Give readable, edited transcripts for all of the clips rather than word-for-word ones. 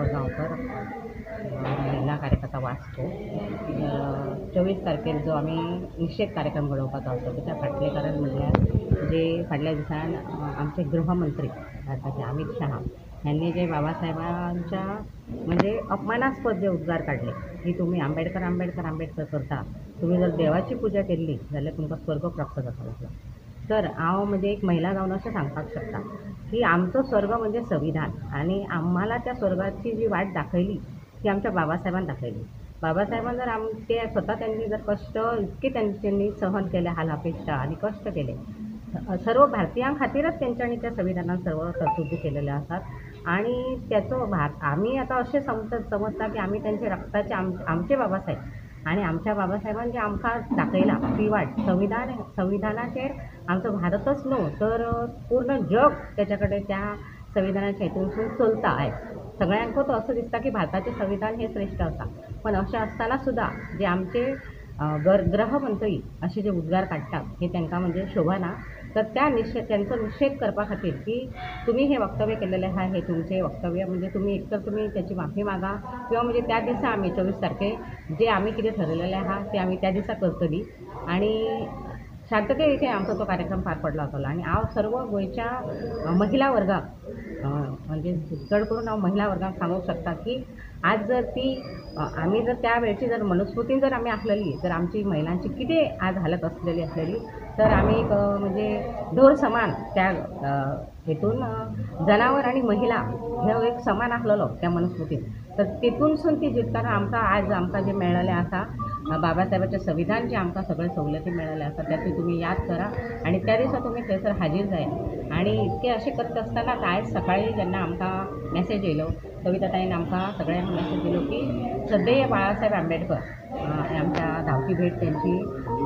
गांवकर, महिला कार्यकर्ता वास्को. 24 तारखेर जो आमी निशेध कार्यक्रम घडोवपाचो आसा तेच्या फाटलें कारण म्हणल्यार जे फाटल्या दिसान आमचे गृहमंत्री भारताचे अमित शहा ह्यांनी जे बाबासाहेबांच्या म्हणजे अपमानास्पद जे उद्गार काडले की तुमी आंबेडकर आंबेडकर आंबेडकर करता, तुमी जर देवाची पुजा केल्ली जाल्यार तुमकां स्वर्ग प्राप्त जातलो. तर हांव म्हणजे एक महिला जावन अशें सांगपाक शकता की आमचो स्वर्ग म्हणजे संविधान आनी आम्हाला त्या स्वर्गाची जी वाट दाखयली ती आमच्या बाबासाहेबान दाखयली. बाबासाहेबान जर ते स्वता त्यांनी जर कश्ट इतके त्यांनी सहन केले, हाल अपेष्टा आनी कश्ट केले, सर्व भारतीयां खातीरच तेंच्यांनी त्या संविधानान सर्व तरतुदी केलेले आसात. आनी त्याचो आमी आतां अशें समजता की आमी तेंचे रक्ताचे आमचे बाबासाहेब आनी आमच्या बाबासाहेबान जे आमकां दाखयला ती वाट संविधानाचेर आमचो भारतच न्हू तर पूर्ण जग तेच्या कडेन त्या संविधानाच्या हितूनसून चलता. आयज सगळ्यांकूच असो दिसता की भारताचें संविधान हें श्रेश्ठ आसा, पण अशें आसतना सुद्दां जे आमचे गृहमंत्री अशे जे उद्गार काडटात हे तांकां म्हणजे शोभा ना. तर त्या निशेध त्यांचो निशेध करपा खातीर की तुमी हे वक्तव्य केलेलें आहा, हे तुमचें वक्तव्य म्हणजे तुमी एक तर तुमी त्याची माफी मागा किंवा म्हणजे त्या दिसा आमी 24 तारखेर जे आमी कितें ठरयलेलें आहा तें आमी त्या दिसा करतली आनी शांततेन आमचो तो कार्यक्रम पार पडलो वतलो. आनी हांव सर्व गोंयच्या महिला वर्गाक म्हणजे चड करून हांव महिला वर्गाक सांगूंक शकता की आज जर ती आमी जर त्या वेळची जर मनुस्मृतीन जर आमी आसलेली तर आमची महिलांची कितें आज हालत आसलेली आसलेली तर आमी एक म्हणजे ढोर समान त्या हेतून जनावर आनी महिला हे एक समान आसलेलो त्या मनुस्मृतीन. तर तितूनसून ती जितकान आमकां आज आमकां जें मेळ्ळेलें आसा बाबासाहेबाचें संविधान जें आमकां सगळे सवलती मेळ्ळेलें आसा त्याची तुमी याद करा आनी त्या दिसा तुमी थंयसर हाजीर जायात. आनी इतकें अशें करता आसतना आयज सकाळीं जेन्ना आमकां मॅसेज येयलो, कविता ताईन आमकां सगळ्यांक मॅसेज दिलो की श्रद्धेय बाळासाहेब आंबेडकर आमच्या धांवती भेट तेंची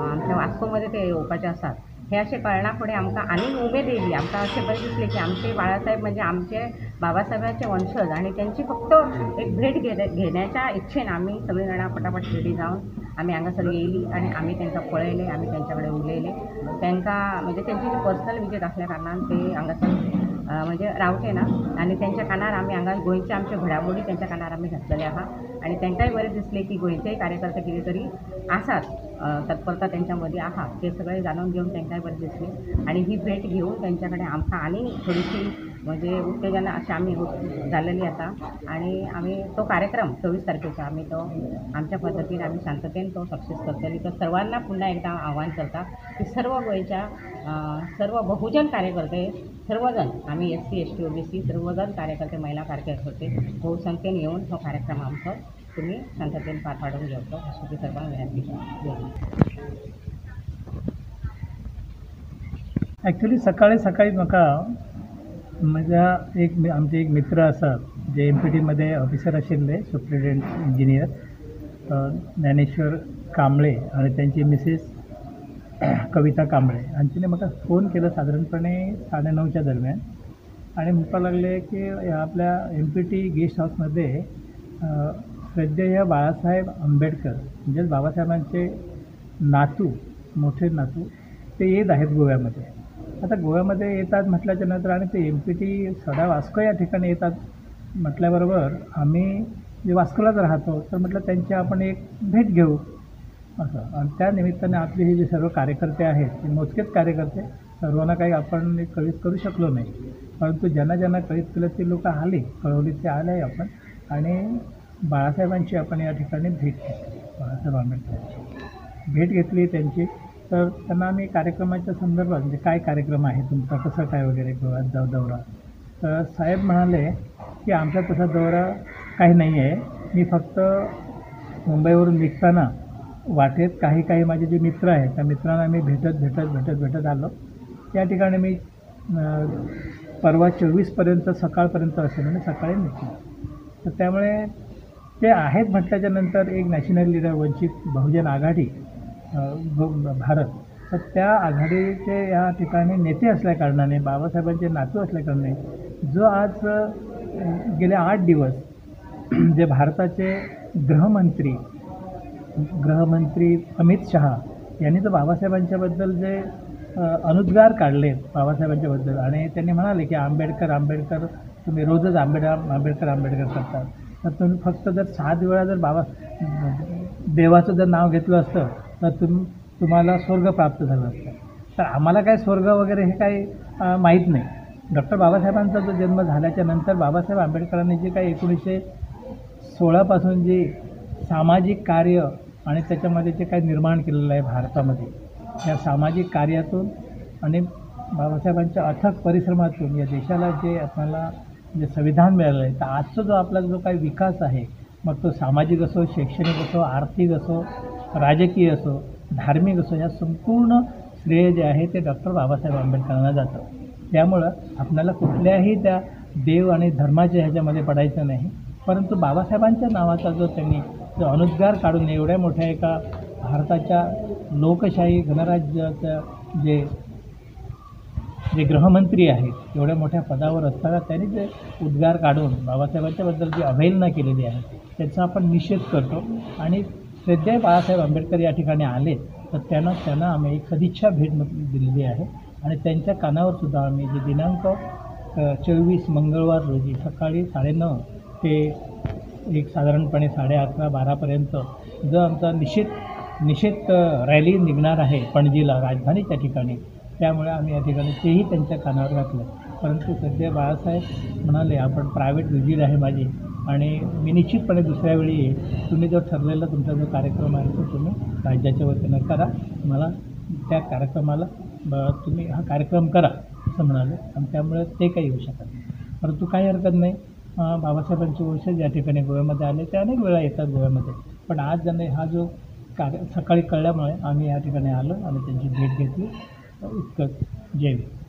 आमच्या वास्कोमध्ये ते येवपाचे आसात हे अशें कळना फुडें आमकां आनीक उमेद येयली. आमकां अशें बरें दिसलें की आमचे बाळासाहेब म्हणजे आमचे बाबासाहेबाचे वंशज आनी तेंची फक्त एक भेट घेण्याच्या इच्छेन आमी सगळीं जाणां पटापट रेडी जावन आमी हांगासर येयली आनी आमी तेंकां पळयलें, आमी तेंच्या कडेन उलयले. तेंकां म्हणजे तेंची जी पर्सनल विजीट आसल्या कारणान ते हांगासर म्हणजे रावचे ना आनी तेंच्या कानार आमी हांगा गोंयचे आमचे घडामोडी तेंच्या कानार आमी घातलेले आहा आनी तेंकांय बरें दिसलें की गोंयचेय कार्यकर्ते कितें तरी आसात, तत्परता तेंच्या मदीं आहा ते सगळें जाणून घेवन तेंकांय बरें दिसलें. आनी ही भेट घेवन तेंच्या कडेन आमकां आनी थोडीशी म्हणजे उत्तेजना अशें आमी जाल्लेली आसा आनी आमी तो कार्यक्रम 24 तारखेचो आमी तो आमच्या पद्दतीन आमी शांततेन तो सक्सेस करतली. तर सर्वांना पुन्हा एकदा आव्हान करता की सर्व गोंयच्या सर्व बहुजन कार्यकर्ते सर्वजण आमी SC ST OBC सर्वजण कार्यकर्ते महिला कार्यकर्ते बहुसंख्येन येवन हो कार्यक्रम आमचो तुमी शांततेन पार पाडून घेवचो अशी सर्वांक विनंती करता. ॲक्च्युली सकाळी सकाळी म्हाका म्हज्या एक आमचे एक मित्र आसात जे एमपीटीमध्ये ऑफिसर आशिल्ले, सुप्रिटेंडंट इंजिनियर ज्ञानेश्वर कांबळे आनी त्यांची मिसेस कविता कांबळे हांच्यानी म्हाका फोन केलो सादारणपणे 9:30च्या दरम्यान आणि म्हणपाक लागले की आपल्या एमपीटी गेस्ट हाऊसमध्ये श्रद्धेय बाळासाहेब आंबेडकर म्हणजेच बाबासाहेबांचे नातू, मोठे नातू, ते येत आहेत गोव्यामध्ये. आता गोव्यामध्ये येतात म्हटल्याच्या नंतर आणि ते एमपीटी सडा वास्को या ठिकाणी येतात म्हटल्याबरोबर आम्ही जे वास्कोलाच राहतो तर म्हटलं त्यांची आपण एक भेट घेऊ असं. आणि त्या निमित्ताने आपले हे जे सर्व कार्यकर्ते आहेत ते मोजकेच कार्यकर्ते, सर्वांना काही आपण कळीत करू शकलो नाही, परंतु ज्यांना ज्यांना कळीत केलं ते लोकं आले, कळवली ते आले आपण आणि बाळासाहेबांची आपण या ठिकाणी भेट घेतली, बाळासाहेब आंबेडकरांची भेट घेतली त्यांची. तर त्यांना आम्ही कार्यक्रमाच्या संदर्भात म्हणजे काय कार्यक्रम आहे तुमचा, कसं काय वगैरे गोव्यात जाऊ दौरा, तर साहेब म्हणाले की आमचा तसा दौरा काही नाही आहे, मी फक्त मुंबईवरून निघताना वाटेत काही काही माझे जे मित्र आहेत त्या मित्रांना मी भेटत भेटत भेटत भेटत आलो. या ठिकाणी मी परवा 24पर्यंत सकाळपर्यंत असेल आणि सकाळी निघतो. तर त्यामुळे ते आहेत म्हटल्याच्या नंतर एक नॅशनल लीडर वंचित बहुजन आघाडी भारत, तर त्या आघाडीचे या ठिकाणी नेते असल्याकारणाने, बाबासाहेबांचे नातू असल्याकारणाने, जो आज गेले 8 दिवस जे भारताचे गृहमंत्री अमित शहा यांनी जो बाबासाहेबांच्याबद्दल जे अनुद्गार काढले बाबासाहेबांच्याबद्दल आणि त्यांनी म्हणाले की आंबेडकर आंबेडकर तुम्ही रोजच आंबेडकर आंबेडकर करतात, तर तुम्ही फक्त जर 7 वेळा जर बाबा देवाचं जर नाव घेतलं असतं तर तुम्हाला स्वर्ग प्राप्त झालं असतं. तर आम्हाला काय स्वर्ग वगैरे हे काही माहीत नाही. डॉक्टर बाबासाहेबांचा जो जन्म झाल्याच्या नंतर बाबासाहेब आंबेडकरांनी जे काही 1916पासून जे सामाजिक कार्य आणि त्याच्यामध्ये जे काही निर्माण केलेलं आहे भारतामध्ये, या सामाजिक कार्यातून आणि बाबासाहेबांच्या अथक परिश्रमातून या देशाला जे आपल्याला जे संविधान मिळालं आहे, तर आजचा जो आपला जो काही विकास आहे, मग तो सामाजिक असो, शैक्षणिक असो, आर्थिक असो, राजकीय असो, धार्मिक असो, या संपूर्ण श्रेय जे आहे ते डॉक्टर बाबासाहेब आंबेडकरांना जातं. त्यामुळं आपल्याला कुठल्याही त्या देव आणि धर्माच्या ह्याच्यामध्ये पडायचं नाही, परंतु बाबासाहेबांच्या नावाचा जो त्यांनी जो अनुद्गार काढून एवढ्या मोठ्या एका भारताच्या लोकशाही गणराज्याचं जे जे गृहमंत्री आहेत एवढ्या मोठ्या पदावर असताना त्यांनी जे उद्गार काढून बाबासाहेबांच्याबद्दल जी अवहेलना केलेली आहे त्याचा आपण निषेध करतो. आणि श्रद्धेय बाळासाहेब आंबेडकर या ठिकाणी आले तर त्यांना त्यांना आम्ही एक सदिच्छा भेट दिलेली आहे आणि त्यांच्या कानावरसुद्धा आम्ही जे दिनांक 24 मंगळवार रोजी सकाळी 9:30 ते एक साधारणपणे 11:30-12पर्यंत जो आमचा निषेध रॅली निघणार आहे पणजीला राजधानीच्या ठिकाणी, त्यामुळे आम्ही या ठिकाणी तेही त्यांच्या कानावर घातलं. परंतु सध्या बाळासाहेब म्हणाले आपण प्रायव्हेट व्हिजिट आहे माझी आणि मी निश्चितपणे दुसऱ्या वेळी येईल, तुम्ही जो ठरलेला तुमचा जो कार्यक्रम आहे तो तुम्ही राज्याच्या वतीनं करा, मला त्या कार्यक्रमाला तुम्ही हा कार्यक्रम करा असं म्हणाले आणि त्यामुळे ते काही येऊ शकत नाही. परंतु काही हरकत नाही, बाबासाहेबांचे वंशज या ठिकाणी गोव्यामध्ये आले, ते अनेक वेळा येतात गोव्यामध्ये, पण आज त्यांनी हा जो कार्य सकाळी कळल्यामुळे आम्ही या ठिकाणी आलो आणि त्यांची भेट घेतली. इतकंच. जय भीम.